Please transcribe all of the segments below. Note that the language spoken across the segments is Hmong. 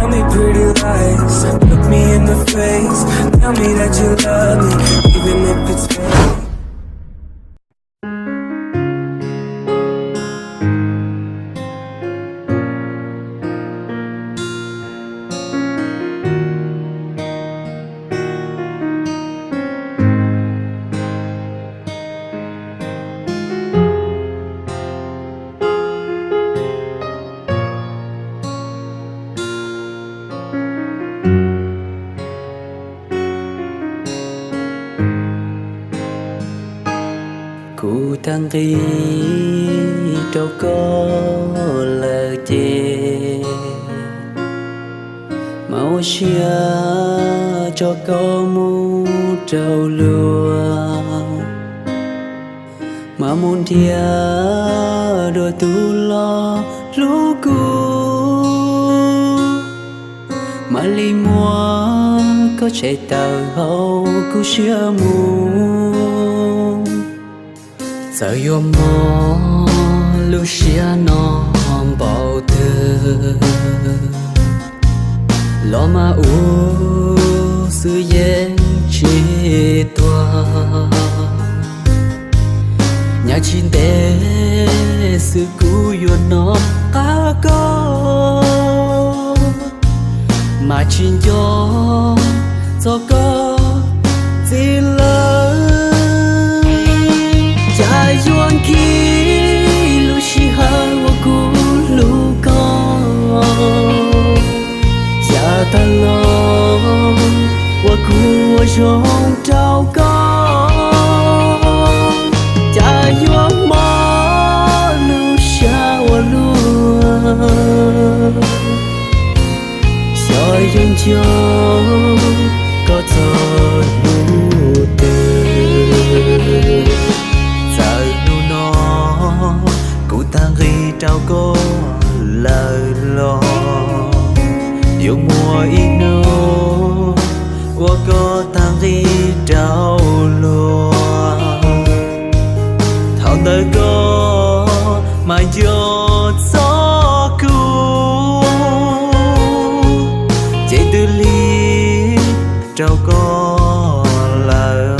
Tell me pretty lies, look me in the face, tell me that you love me, even if it's fake. Kuv tag nqi rau koj lawm ces, mas ua siab tso koj mus rau luag, mas mus nrhiav dua tus los hlub kuv, mam li muab koj tshem tawm hauv kuv siab mus. Txawm yuav mob lub siab no npaum twg los mas ua xwb yeej tsis tuag. Nyaj tsis ntev xwb kuv yuav nov qab koj, mas tsis nco txog koj txiv lawm. Cas yuav nkhis lub sij hawm uas kuv hlub koj, cas tag los uas kuv ua zoo rau koj. Cas yuav mob lub siab ua luaj, xyov yuav nco koj txog hnub twg. Txawm hnub no kuv tag nqi rau koj lawm los, yuav muaj ib hnub uas koj tag nqi rau luag. Thaum ntawd koj mas nco txog kuv, ces twb lig rau koj lawm.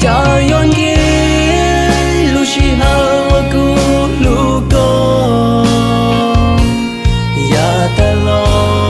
Cas yuav